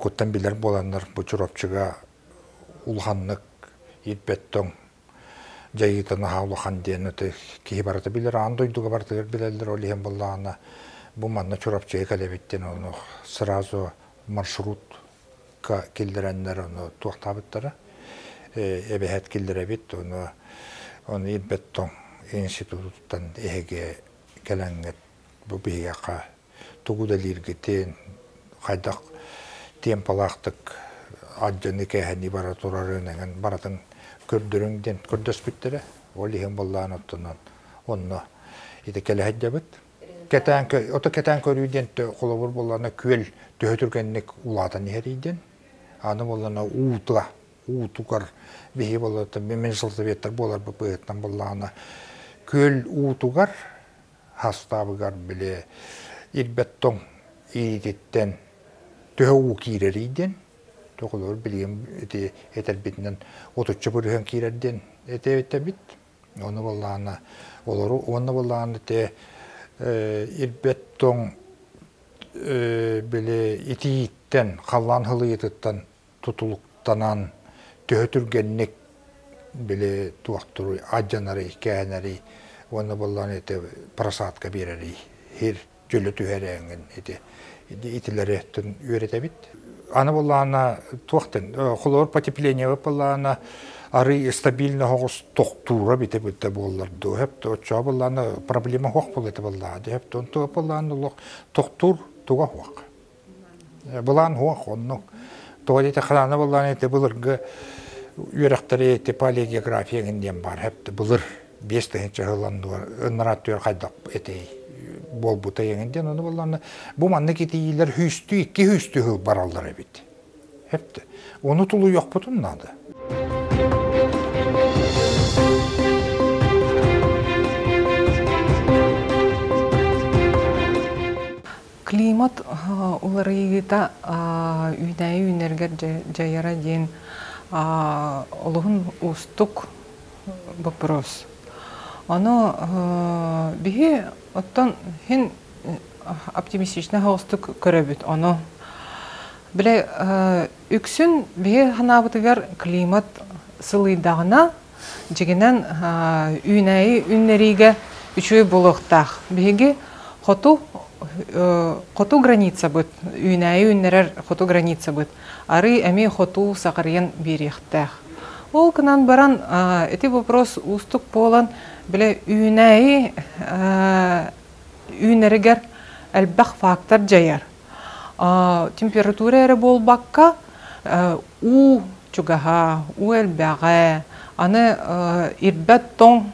Уруккуттан билэр буоланнар бу Чурапчыга улаханнык ирбэт тоҥ дьайыыта наһаа улахан диэн это киһи барыта билэр, аан дойдуга барытыгар билэллэр, ол иһин буоллаҕына бу манна Чурапчыга кэлэбит диэн ону сразу маршрутка киллэрэннэр ону туохтаабыттара эбэһээт киллэрэбит ону ону ирбэт тоҥ институтуттан эһиги кэлэҥҥит бу биһиэхэ тугу үлэлииргитин, хайдах темпалаахтык алдьаныы-кээһэнии бара турарын эҥин барытын көрдөрүҥ диэн көрдөспүттэрэ. Ол иһин буоллаан оттонон онно ити кэлэ сылдьабыт. Кэтээн, ото кэтээн көрүү диэн холобур буоллаҕына күөл төһө түргэнник улаатан иһэрий диэн. Аны буоллаҕына уута, уутугар биһиги буоллаҕына межсоветтар буоларбыт быһыытынан буоллаҕына күөл уутугар хастаабыгар били ирбэт тоҥ иититтэн төһө уу киирэрий диэн тоҕолор билигин ити этэрбитинэн отучча бырыһыан киирэр диэн этээбит ону буоллаҕына олору уонна буоллаҕына ити ирбэт тоҥ били итииттэн халлаан сылыйыытыттан тутулуктанан төһө түргэнник били туохтуруй алдьанарый кээнэрий уонна буоллаҕына ити просадка биэрэрий сир дьөлө түһэрээҥин ити итилэри үөрэтэбит аны буоллаҕына туохтан холобур потепление буоллаҕына арый стабильно оҕус тохтуура бите битэ буоллар дуу хөп оччоҕо буоллаҕына проблема суох буолла этэ буоллаҕа дии хөп онтуга буоллаҕына олох тохтуур туга суох Былаан суох оннук. Тоҕо диэтэ хараана былаан ити былыргы үөрэхтэри ити палеогеография эҥин диэн баар хэпти былыр 5000 сылланнугар ыннараат түөр хайдах этэй буолбута эҥин диэн ону буоллаҕына бу маннык итийиилэр сүүстүү икки сүүстүү сыл бараллар эбит. Хэпти. Ону тулуйуохпутун наада. Климат уларыйыыта үүнээйи үүнэргэр дьайара диэн олуһун уустук боппуруос. Ону биһи оттон хин оптимистично соҕустук көрөбүт. Ону бile үксүн биһи санаабытыгар климат сылыйдаҕына дьигинэн үүнээйи үүннэриигэ үчүгэй буолуохтаах. Биһиги хоту хоту границабыт, үүнээйи үүннэрэр хоту границабыт арый эмиэ хоту саҕарыйан биэриэхтээх. Ол гынан баран ити вопрос уустук буолан, бile үүнээйи үүнэригэр элбэх фактор дьайар. Температура эрэ буолбакка, уу чугаһа, уу элбэҕэ, аны ирбэт тоҥ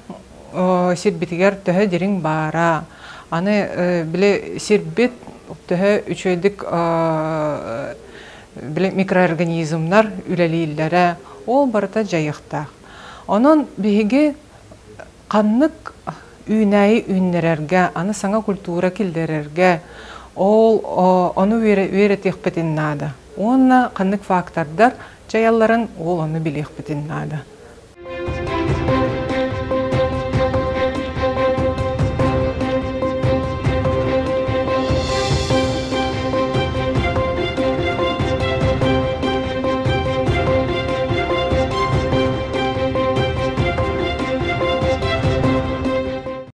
сирбитигэр төһө дириҥ баара, аны били сирбит төһө үчүгэйдик били микроорганизмнар үлэлииллэрэ, ол барыта дьайыахтаах. Онон биһиги ханнык үүнээйи үүннэрэргэ, аны саҥа культура киллэрэргэ ол ону үөрэтиэхпитин наада. Уонна ханнык фактордар дьайалларын ол ону билиэхпитин наада.